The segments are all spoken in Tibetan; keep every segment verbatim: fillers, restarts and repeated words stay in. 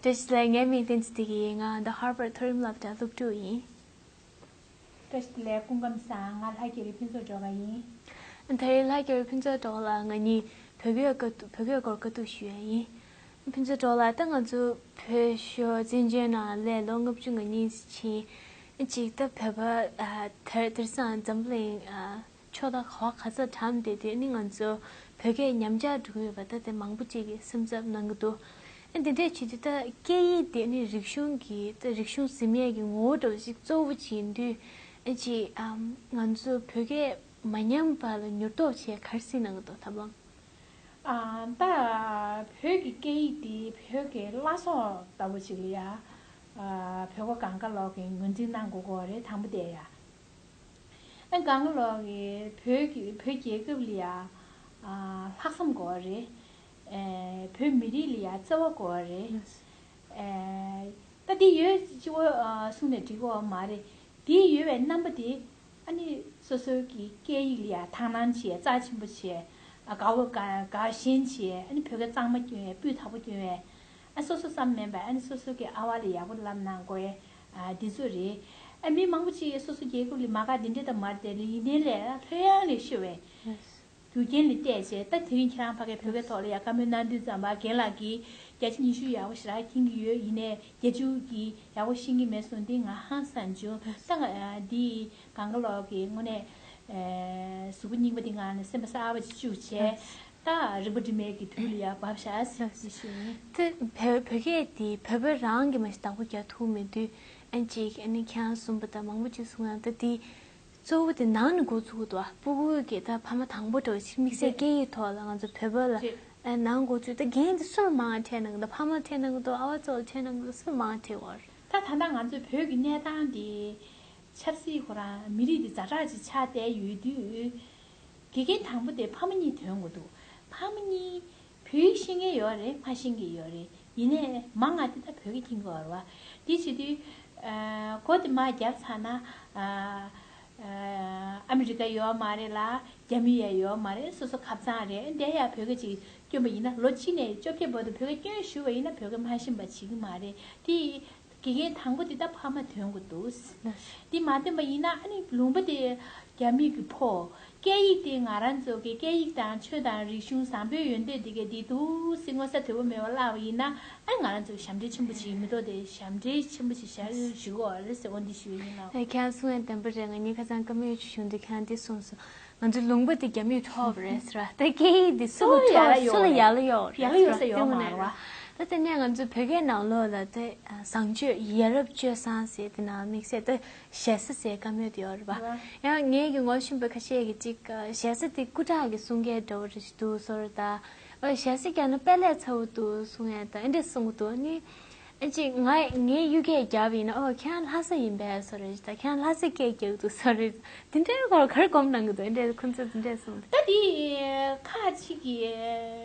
བཀྲ་ཤིས་བདེ་ལེགས། ངའི་མིང་བསྟན་འཛིན་བདེ་སྐྱིད་ཡིན། ང་འདི་ཧར་ཝརཌ་མཐོ་རིམ་སློབ་གྲྭར་སློབ་ཕྲུག་ཡིན། བཀྲ་ཤིས་བདེ་ལེགས། སྐུ་ཁམས་བཟང་། ང་ལྷ་རྒྱ་རི་ཕུན་ཚོགས་སྒྲོལ་དཀར་ཡིན། ད་རེས་ལྷ་རྒྱ་རི་ཕུན་ཚོགས་སྒྲོལ་དཀར་ལགས། ང་གཉིས་བོད་སྐད་བཀའ་བསྡུ་བོད་སྐད་སྐོར་བཀའ་བསྡུ་ཞུ་ཡ་ཡིན། ཕུན་ཚོགས་སྒྲོལ་དཀར་ལགས། ད་ང་ཚོ་བོད་ཤོར་བཙན་བྱོལ་ནང་སླེབས་ལོ་ལྔ་བཅུ་ང་གཉིས་ཕྱིན། གཅིག་ད་བོད་པ་ཨ་དེར་དེང་སང་འཛམ་བུ་གླིང་ཨ་ཕྱོགས་མཐའ་ག་བ་ག་ས་གྲམ་བསྡད་དུས་ནི་ང་ཚོ་བོད་སྐད་ཉམས་ཆག་འགྲོ་གི་ཡོད་པ་ད་དེ་མང་པོ་ཅིག་གིས་སེམས་འཚབ་གནང་གི་འདུག་ཨ་འདི་འདྲས་བྱེད་དུས་ད་སྐད་ཡིག་དེ་ནི་རིག་གཞུང་གི་ད་རིག་གཞུང་ཟིན་ཡས་ཀྱི་ངོ་བོ་འདྲ་བོ་ཞིག་གཙོ་བོ་ཅིག་ཡིན་དུས། ཨ་ཅིག་ཨམ་ང་ཚོ་བོད་སྐད་མ་ཉམས་པ་ལ་མྱུར་ཏོག་ཆེ་ག་རེ་སེམས་གནང་གི་འདུག་ཐབས་ལམ། ཨ་ད་བོད་ཀྱི་སྐད་ཡིག་དེ་བོད་ཀྱི་བླ་སྲོག་ལྟ་བུ་ཅིག་ལ་ཡ། ཨ་བོད་པ་གང་ག་ལོག་གིས་ངོས་འཛིན་གནང་དགོས་ཀྱི་རེད། དང་པོ་དེ་ཡ། ཨ་གང་ག་ལོག་གིས་བོད་ཀྱི་བོད་རྒྱལ་ཁབ་ལ་ཡ་ཨ་ལྷག་བསམ་དགོས་རེད། ཨེ་བོད་མི་རིགས་ལ་ཡ་བརྩེ་བ་དགོས་རེད། ཨེ་ད་འདི་ཡོད་ཅི་བོ་ཨ་གསུངས་ནས་འགྲིག་གི་མ་རེད། འདི་ཡོད་པའི་རྣམ་པ་དེ་ཨ་ནི་སོ་སོའི་གི་སྐད་ཡིག་ལ་ཡ་དག་སྣང་བྱེད། རྩ་ཆེན་པོ་བྱེད། ཨ་དགའ་བོ་དགའ་དགའ་ཞེན་བྱེད། ཨ་ནི་བོད་སྐད་གཙང་མ་སྐྱོན་ཡས་སྤུས་དག་པོ་སྐྱོན་ཡས། ཨ་སོ་སོ་ཙམ་མིན་པ་ཨ་ནི་སོ་སོ་གི་ཨ་ཕ་ལ་ཡག་པོ་ལབ་གནང་དགོས་ཡས། ཨ་འདི་ཚོ་རེད། ཨ་མི་མང་པོ་ཅིག་སོ་སོ་རྒྱལ་ཁབ་ལ་མ་དགའ་འདི་འདྲས་དང་མ་རེད་དེ་ལ་ཡིན་ནའི་ལས་ལྷོད་ཡངས་ལས་ཤོད་པས། རྒྱུ་རྐྱེན་ལ་བལྟས་བྱས་ད་དེ་རིང་ཁྱེད་རང་ཕ་གའི་བོད་སྐད་ཐོག་ལ་ཡ་བཀའ་མོལ་གནང་དུས་ཙམ་པ་རྒན་ལགས་ཀྱིས་བརྒྱ་ཆ་ཉི་ཤུ་ཡག་པོ་ཞེ་དྲག་མཁྱེན་གྱི་ཡོད། ཡིན་ནའི་བརྒྱད་ཅུ་གིས་ཡག་པོ་ཤེས་ཀྱི་མེད་གསུངས་འདི་ང་ཧང་སང་བྱུང་། ད་ང་འདི་གང་ག་ལོག་གི་དངོས་གནས་གཟུགས་པོ་རྙིང་པ་འདི་ང་ནས་སེམས་པ་གསར་པ་ཅིག་བཅུག་བྱས་ད་རིག་པ་སྒྲིམ་མེད་ཀྱི་དུས་ལ་ཡ་བབས་ཤག་ཟེར་ཞུ་ཡིན། དེ་བོད་བོད་སྐད་འདི་བོད་པ་རང་གིས་མ་གཞི་བདག་པོ་རྒྱག་ཐུབ་མེད་དུས་ཨན་ཅིག་ཨ་ནི་ཁྱེད་རང་གསུངས་པ་དང་མང་པོ་ཅིག་གསུངས་ཡང་ད་འདི། གཙོ་བོ་དེ་ནང་ནས་འགོ་ཚུགས་ཀྱི་འདུག་ཨ་སྤུ་གུ་གི་ད་ཕ་མ་དང་པོ་འདྲ་བོ་ཞིག་དམིགས་བསལ་སྐད་ཡིག་ཐོག་ལ་ང་ཚོ་བོད་པ་ལ་ཨ་ནང་འགོ་ཚུགས། ད་རྒན་དེ་སུ་ལ་མང་ང་ཁྲེལ་གནང་གི་འདུག་ཕ་མ་ལ་ཁྲེལ་གནང་གི་འདུག་ཨ་བ་ཚོ་ལ་ཁྲེལ་གནང་གི་འདུག་སུ་ལ་མང་ང་ཁྲེལ་གི་ཡོད་རེད། ད་ད་ལྟ་ང་ཚོའི་བོད་ཀྱི་གནས་སྟངས་དེ་ཆབ་སྲིད་ཁོ་རང་མི་རིགས་དེ་ཛ་དྲག་ཅིག་ཆགས་བསྡད་ཡོད་དུས། དགེ་རྒན་དང་པོ་དེ་ཕ་མ་གཉིས་དོན་དགོས་འདུག་ཕ་མ་གཉིས་བོད་ཡིག་ཤེས་མཁན་ཡོད་རེད། མ་ཤེས་མཁན་ཡོད་རེད། ཡིན་ནའི་མང་ང་དེ་ད་བོད་སྐད་མཁྱེན་གྱི་ཡོད་རེད་བ། དེ་བྱེད་དུས་ཨ་སྒོ་དེ་མར་བརྒྱབ་ཚར་ན་ཨ་ཨ་ཨ་མི་རི་ཀ་ཡོད་མ་རེད་ལ། རྒྱ་མི་ཡང་ཡོད་མ་རེད། སོ་སོ་ཁབ་ཚང་རེད། འདི་ཡང་བོད་སྐད་ཅིག་སྐྱོན་པ་ཡིན་ན་ལོ་གཅིག་ནས་བཅོ་བརྒྱད་བར་དུ་བོད་སྐད་སྐྱོན་ཞུས་པ་ཡིན་ན་བོད་སྐད་མ་ཤེས་པ་བྱེད་ཀྱི་མ་རེད་དེ། དགེ་རྒན་དང་པོ་དེ་ད་ཕ་མ་དོན་དགོས་འདུག་འདི་མ་འདོན་པ་ཡིན་ན་ཨ་ནི་ལུང་པ་དེ་རྒྱ་མི་གི་ཕོ། སྐད་ཡིག་དེ་ང་རང་ཚོ་གི་སྐད་ཡིག་དང་ཆོས་དང་རིག་གཞུང་བཟང་པོའི་ཡོན་ཏན་དེ་གས་འདི་འདུག་སེ་མངོན་གསལ་དོད་པོ་མེད་པ་བརླག་པ་ཡིན་ན་ཨ་ནི་ང་རང་ཚོ་གི་ཞབས་འདྲེན་ཆེན་པོ་ཅིག་མི་ཐོག་དེ་ཞབས་འདྲེན་ཆེན་པོ་ཅིག་བཞག་ཞུ་གི་ཡོད་རེད་ཟེར་འོ་འདི་ཞུ་ཡིན་ལགས། ཨེ་ཁྱེད་རང་གསུང་ཡ་བདེན་པ་རེད། ང་གཉིས་ཁ་སང་བཀའ་མོལ་ཞུ་དུས་ཁྱེད་རང་འདི་གསུངས་སོང་། ང་ཚོའི་ལུང་པ་འདི་རྒྱ་མིས་འཕྲོག་པ་རེད་ཟེར་བ། ད་སྐད་ཡིག་འདི་སུ་ལ་འཕྲོག་སུ་ལ་ཡག་ལ་གཡོག་རེད་ཟེར་བ། དེ་དངོས་གནས་རེད། ད་དེ་ནས་ང་ཚོའི་བོད་སྐད་ནང་ལོགས་ལ་ད་བཟང་སྤྱོད་ཡ་རབས་སྤྱོད་བཟང་ཟེར་དེ་ནང་དམིགས་བསལ་ད་ཞེ་ས་ཟེར་བཀའ་མོལ་དེ་ཡོད་རེད་བ། ཡང་ངའི་གི་ངོ་ཤེས་པ་ཁ་ཤས་ཀྱིས་ཅིག་ཞེ་ས་དེ་སྐུ་དྲག་གི་གསུང་སྐད་འདྲ་བོ་རེ་ཞིག་འདུག་བཟོ་འདྲ་ད། ཞེ་ས་རྒྱག་ན་དཔེ་ལས་ཚ་བོ་འདུག་གསུང་ཡ་ད་ཨེ་འདྲས་གསུང་གི་འདུག་ནི། ཨ་ཅེ་ང་ངའི་གཡུལ་སྐད་རྒྱབ་ཡིན་ན་ཨོ་ཁྱེད་རང་ལྷ་ས་ཡིན་པས་སོ་རེད། ད་ཁྱེད་རང་ལྷ་སའི་སྐད་རྒྱག་འདུག་སོ་རེད། དེ་འདྲའི་སྐོར་ག་རེ་སྒོམ་གནང་གི་འདུག་ཨེ་འདྲའི་ཁོ་ཚོས་དེ་འདྲའི་གསུངས་འདུག་ད་དེ་ཁ་ཅིག་གིས་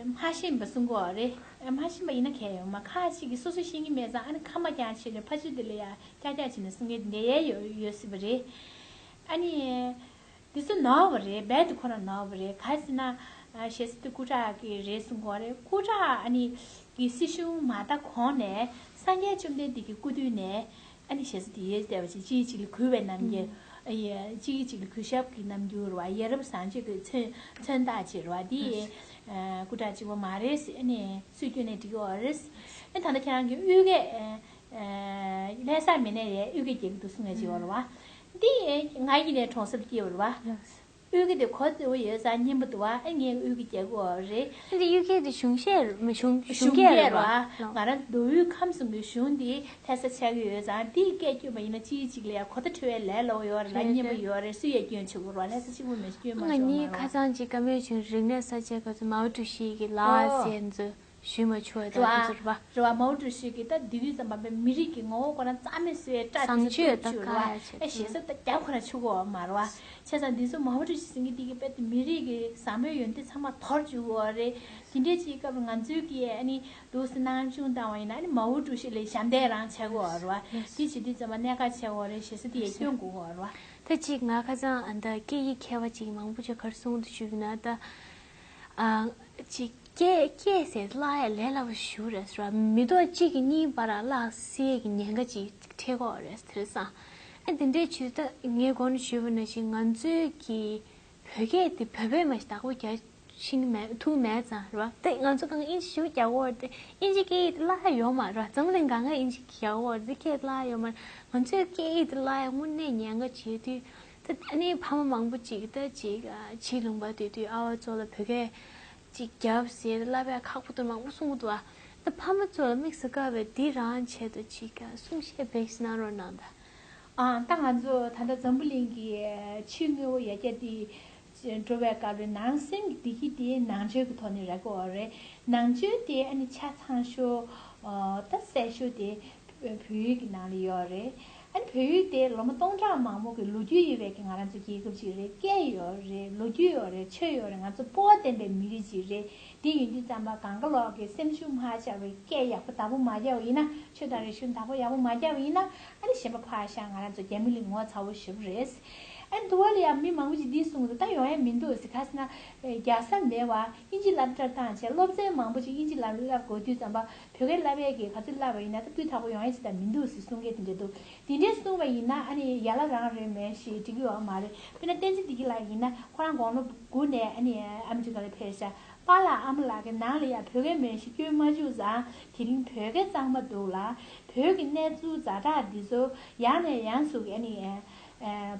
མ་ཤེས་པ་གསུང་གི་ཡོད་རེད། མ་ཤེས་པ་ཡིན་ན་གལ་ཡོད་མ། ཁ་ཅིག་གིས་སོ་སོ་ཤེས་ཀྱི་མེད་ཙང་ཨ་ནི་ཁ་མ་རྐྱང་བྱས་ནས་ཕ་ཆོས་དེ་ལ་ཡ་ཀྱག་ཀྱག་བྱས་ནས་གསུང་མཁན་དེ་འདྲ་ཡས་ཡོད་ཡོད་སྲིད་པ་རེད། ཨ་ནི། འདི་ཚོ་ནོར་བ་རེད། རྦད་དེ་ཁོ་རང་ནོར་བ་རེད། ག་རེ་ཟེར་ན། ཨ་ཞེ་ས་དེ་སྐུ་དྲག་གི་རེད་གསུང་གི་ཡོད་རེད། སྐུ་དྲག་ཨ་ནི་གི་སྲིད་གཞུང་མ་དར་གོང་ནས་སངས་རྒྱས་བཅོམ་ལྡན་འདས་ཀྱི་སྐུ་དུས་ནས་ཨ་ནི་ཞེ་ས་དེ་ཡོད་བསྡད་པ་ཅིག་གཅིག་གཅིག་ལ་གུས་པའི་རྣམ་འགྱུར། ཨ་ཡ་གཅིག་གཅིག་ལ་གུས་ཞབས་ཀྱི་རྣམ་འགྱུར་རེད་བ། ཡ་རབས་བཟང་སྤྱོད་ཀྱི་མཚོན་མཚོན་རྟགས་ཅིག་རེད་བ། འདི་ཨ་སྐུ་དྲག་གཅིག་པོ་མ་རེད་ཟེར་ཨ་ནི་སུས་སྐྱོན་ནས་འགྲིག་གི་ཡོད་རེད། ཨ་ད་ལྟ་ཁྱེད་རང་གི་གཡུལ་སྐད་ཨ། ལྷ་སར་མི་ནས་ཡའི་གཡུལ་སྐད་རྒྱག་གི་འདུག་གསུང་ཡ་ཅིག་ཡོད་རེད་བ། འདི་ང་ཡིན་ནའི་གྲོང་གསེབ་སྐྱེས་པ་རེད་བ། གཡུལ་སྐད་དེ་གོ་བདེ་བོ་ཡོད་ཙང་སྙན་པོ་འདུག་བ། ཨེ་ངས་གཡུལ་སྐད་རྒྱག་གི་ཡོད་རེད། འདི་གཡུལ་སྐད་དེ་གཞུང་བཤད་མི་གཞུང་གཞུང་གཞུང་སྐད་སྐད་རེད་རེད་བ། བ། ང་རང་མདོ་དབུས་ཁམས་གསུམ་གྱི་གཞུང་འདི་ལྷ་ས་ཆགས་ཀྱི་ཡོད་ཙང་འདིའི་སྐད་སྐྱོན་པ་ཡིན་ན་གཅིག་གཅིག་ལ་ཡ་གོ་བརྡ་འཕྲོད་ཡ་ལས་སླ་བོ་ཡོད་རེད་ལ། སྙན་པོ་ཡོད་རེད། སུས་ཡ་སྐྱོན་བྱེད་དགོས་རེད་བ། ལྷ་ས་གཅིག་པུ་མི་སྐྱོན་མ་ང་ཆོག་གཉིས་མ་ཁ་རེད་བ། སང་གཅིག་བཀའ་མོལ་བྱུང་། རིག་གནས་གསར་བརྗེ་སྐབས་སུ་མའོ་ཀྲུའུ་ཞི་གི་ལགས་ཨོ། ཟེར་ཚོ། ཞུས་མ་ཆོག་ད་རེད་བ། དེ་ཚོ་རེད་བ། རེད་བ། མའོ་ཀྲུའུ་ཞི་གིས་ད་དེ་དུས་ཙམ་པ་མི་རིགས་ཀྱི་ངོ་བོ་ཁོ་རང་རྩ་མེད་བཟོས་སྐྲག་བཟང་དེ་ཚོ་སྤྱོད་ད་བཀོད་བཅུག་རེད་བ། ཨེ་ཞེ་ས་ད་རྒྱབ་ཁོ་རང་ཆུ་གོ་བ་མ་རེད་བ། བྱས་ཙང་འདི་ཚོ་མའོ་ཀྲུའུ་ཞི་ཟེར་མཁན་དེ་གིས་དཔེ་དེ་མི་རིགས་ཀྱི་བཟང་པོའི་ཡོན་ཏན་ཚང་མ་དོར་བཅུག་གོ་རེད། དེ་འདྲའི་ཅིག་སྐབས་ང་ཚོའི་གི་ཨ་ནི་འདུག་སེ་སྣང་ཆུང་བཏང་བ་ཡིན་ན་ཨ་ནི་མའོ་ཀྲུའུ་ཞི་ལ་ཞབས་འདེགས་རང་བྱེད་གོ་རེད་བ། དེ་བྱེད་དུས་ཙམ་པ་གནད་འགག་ཆེ་གོ་རེད། ཞེ་ས་དེ་ཡ་སྐྱོན་དགོས་གོ་རེད་བ། ད་ཅིག་ང་ཁ་སང་ཨ་ད་སྐད་ཡིག་མཁས་པ་ཅིག་མང་པོ་ཅིག་ག་རེ་གསུངས་འདུག་ཞུས་ན་ད། ཨ་ཅིག་ སྐད་སྐད་ཟེར་བརླག་ཡ་ལས་སླ་པོ་ཞེ་པོ་རེད་ཟེར་བ། མི་ཐོག་གཅིག་གིས་གཉིས་བར་ལ་བརླག་སྲིད་ཀྱི་ཉེན་ཁ་ཅིག་འཕྲད་ཀྱི་ཡོད་རེད་དེང་སང་། ཨ་དེ་འདྲའི་ཆེད་དུ་ངས་གོང་ནས་ཞུས་པ་ནང་བཞིན་ང་ཚོའི་གི་བོད་སྐད་དེ་བོད་པས་མ་གཞི་བདག་པོ་རྒྱག་ཤེས་ཀྱི་མེད་ཐུབ་མེད་ཙང་རེད་བ། དེ་ང་ཚོ་གང་ཨིན་ཇི་ཞེ་པོ་རྒྱག་གི་ཡོད་རེད་དེ། ཨིན་ཇི་སྐད་ཡིག་དེ་བརླག་ཡ་ཡོད་མ་རེད་བ། འཛམ་གླིང་གང་ག་ཨིན་ཇི་རྒྱག་གི་ཡོད་རེད་དེ། སྐད་བརླག་ཡ་ཡོད་མ་རེད། ང་ཚོའི་སྐད་ཡིག་དེ་བརླག་ཡ་དངོས་གནས་ཉེན་ཁ་ཆེ་དུས། ད་ཨ་ནི་ཕ་མ་མང་པོ་ཅིག་ད་ཅིག་ཨ་ཕྱི་ལུང་པ་སྡོད་དུས་ཨ་བ་ཚོ་ལ་བོད་སྐད་ཅིག་རྒྱབ་ཟེར་བསླབ་ཡ་ཁག་པོ་འདུག་མང་པོ་གསུང་གི་འདུག་ཨ། ད་ཕ་མ་ཚོ་ལ་དམིགས་སུ་བཀར་བའི་འདི་རང་ཆེད་དུ་ཅིག་གསུང་བཤད་བེད་སྤྱོད་གནང་རོགས་གནང་ད། ཨ་ད་ང་ཚོ་ད་ལྟ་འཛམ་བུ་གླིང་གི་ཆུ་མཉེན་པོ་ཡར་རྒྱས་འདི་འགྲོ་བའི་སྐབས་ལ་ནང་སེམས་ཀྱི་བདེ་སྐྱིད་དེ་ནང་ཆོས་ཀྱི་ཐོག་ནས་རག་གི་ཡོད་རེད། ནང་ཆོས་དེ་ཨ་ནི་ཆ་ཚང་ཤོས་ཨ་ད་གསལ་ཤོས་དེ་བོད་ཡིག་གི་ནང་ལ་ཡོད་རེད། ཨ་ནི་བོད་ཡིག་དེ་ལོ་མ་སྟོང་ཕྲག་མང་པོ་གི་ལོ་རྒྱུས་ཡོད་པའི་གི་ང་རང་ཚོ་རྒྱལ་ཁབ་ཅིག་རེད། སྐད་ཡོད་རེད། ལོ་རྒྱུས་ཡོད་རེད། ཆོས་ཡོད་རེད། ང་ཚོ་སྤོབས་པ་ལྡན་པའི་མི་རིགས་ཅིག་རེད། དེ་ཡིན་དུས་ཙམ་པ་གང་ག་ལོག་གི་སེམས་ཤུགས་མ་ཆག་པའི་སྐད་ཡག་པོ་བདག་པོ་མ་རྒྱག་པ་ཡིན་ན། ཆོས་དང་རིག་གཞུང་བདག་པོ་ཡག་པོ་མ་རྒྱག་པ་ཡིན་ན། ཨ་ནི་གཞན་པ་ཕར་བཞག་ང་རང་ཚོ་རྒྱ་མི་ལ་ངོ་ཚ་བོ་ཞེ་པོ་རེད། ཨ་ནི་འདུག་པ་ལ་ཡང་མི་མང་པོ་ཅིག་འདི་གསུངས་འདུག་ད་ཡོང་ཡ་མི་འདུག་ཟེར། ག་ཟེར་ན་རྒྱག་ས་མེད་པ། ཨིན་ཇི་སློབ་གྲྭར་བཏང་བྱས་སློབ་ཚན་མང་པོ་ཅིག་ཨིན་ཇི་ལ་བསླབ་དགོས་དུས་ཙམ་པ་བོད་སྐད་བསླབ་ཡས་ཀྱི་ག་ཚོད་བསླབ་པ་ཡིན་ན་ད་སྤུས་དག་པོ་ཡོང་ཡས་ཅིག་ད་མི་འདུག་ཟེར་གསུང་མཁན་དེ་འདྲ་འདུག་དེ་འདྲས་གསུངས་པ་ཡིན་ན་ཨ་ནི་ཡ་ལ་རང་རེད་མེད་ཞེས་འགྲིག་གི་ཡོད་མ་རེད། དཔེར་ན་བསྟན་འཛིན་བདེ་སྐྱིད་ལགས་ཡིན་ན་ཁོ་རང་དགུང་ལོ་དགུ་ནས་ཨ་ནི་ཨ་མི་རི་ཀ་ལ་ཕེབས་ཤག་པཱ་ལགས་ཨ་མ་ལགས་ཀྱི་ནང་ལ་ཡང་བོད་སྐད་མེད་ཞེས་སྐྱོན་མ་བཅུག་ཙང་དེ་རིང་བོད་སྐད་གཙང་མ་འདུག་ལ། བོད་ཀྱི་གནས་ཚུལ་ཛ་དྲག་འདི་ཚོ་ཡང་ནས་ཡང་སུ་གི་ཨ་ནི་ཨ་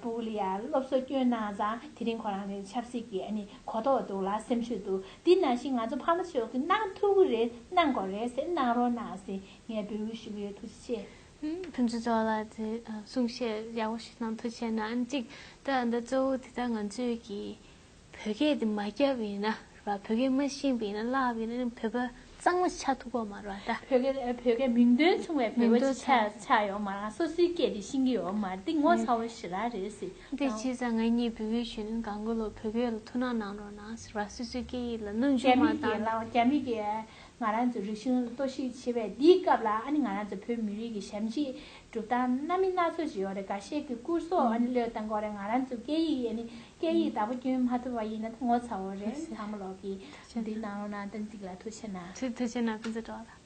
ཕྲུ་གུ་ལ་ཡང་སློབ་གསོ་སྐྱོན་གནང་ཙང་དེ་རིང་ཁོ་རང་ལ་ཆབ་སྲིད་ཀྱི་ཨ་ནི་གོ་རྟོགས་འདུག་ལ་སེམས་ཤུགས་འདུག་འདི་ནང་བཞིན་ང་ཚོ་ཕ་མ་ཚོས་ཀྱི་གནང་ཐུབ་ཀྱི་རེད། གནང་དགོས་རེད་ཟེར་གནང་རོགས་གནང་ཟེར་ངས་འབོད་སྐུལ་ཞུ་གི་ཡོད། ཐུགས་རྗེ་ཆེ། ཕུན་ཚོགས་ལགས་དེ་གསུང་བཤད་ཡག་པོ་ཞིག་གནང་། ཐུགས་རྗེ་ཆེ་གནང་། ཨ་ནི་གཅིག་ད་ད་གཙོ་བོ་དེ་ད་ང་ཚོས་ཀྱི་བོད་སྐད་དེ་མ་བརྒྱབ་ཡིན་ན་ར། བོད་སྐད་མ་ཤེས་པ་ཡིན་ན་བརླག་པ་ཡིན་ན་བོད་པ་གཙང་མ་ཆགས་ཐུབ་ཀྱི་མ་རེད་ད། བོད་སྐད་བོད་སྐད་མིང་དོན་མཚུངས་པའི་བོད་པ་ཅིག་ཆགས་ཆགས་ཡོད་མ་རེད། སོ་སོའི་སྐད་དེ་ཤེས་ཀྱི་ཡོད་མ་རེད། འདི་ངོ་ཚ་བོ་ཞེ་དྲག་རེད་ཟེར། དེ་བྱས་ཙང་ང་གཉིས་འབོད་སྐུལ་ཞུ་ནི་གང་ག་ལོ་བོད་སྐད་ལ་ཐུགས་སྣང་གནང་རོགས་གནང་ཟེར་བ། སོ་སོའི་སྐད་ཡིག་ལ་སྣུམ་ཆུ་རྒྱ་མ་མིའི་སྐད་བཏང་ལ་རྒྱ་མིའི་སྐད། ང་རང་ཚོ་རིག་གཞུང་གཏོར་བཤིག་བྱེད་པའི་འདིའི་སྐབས་ལ་ཨ་ནི་ང་རང་ཚོ་བོད་མི་རིགས་ཀྱི་ཞབས་ཕྱི་སྒྲུབ་སྟངས་སྣ་མིན་སྣ་ཚོགས་ཤིག་ཡོད་རེད། འགའ་ཤས་ཀྱིས་སྐུ་སྲོག་ཨ་ནི་བློས་བཏང་གི་ཡོད་རེད། ང་རང་ཚོ་སྐད་ཡིག་ཨ་ནི་སྐད་ཡིག་བདག་པོ་སྐྱོན་མ་ཐུབ་པ་ཡིན་ན་ངོ་ཚ་བོ་རེད། ཚང་མ་ལོག་གིས་འདི་གནང་རོགས་གནང་། བསྟན་འཛིན་ལགས་ཐུགས་རྗེ་གནང་། ཐུགས་རྗེ་གནང་། ཕུན་ཚོགས་གྲོགས་ལགས།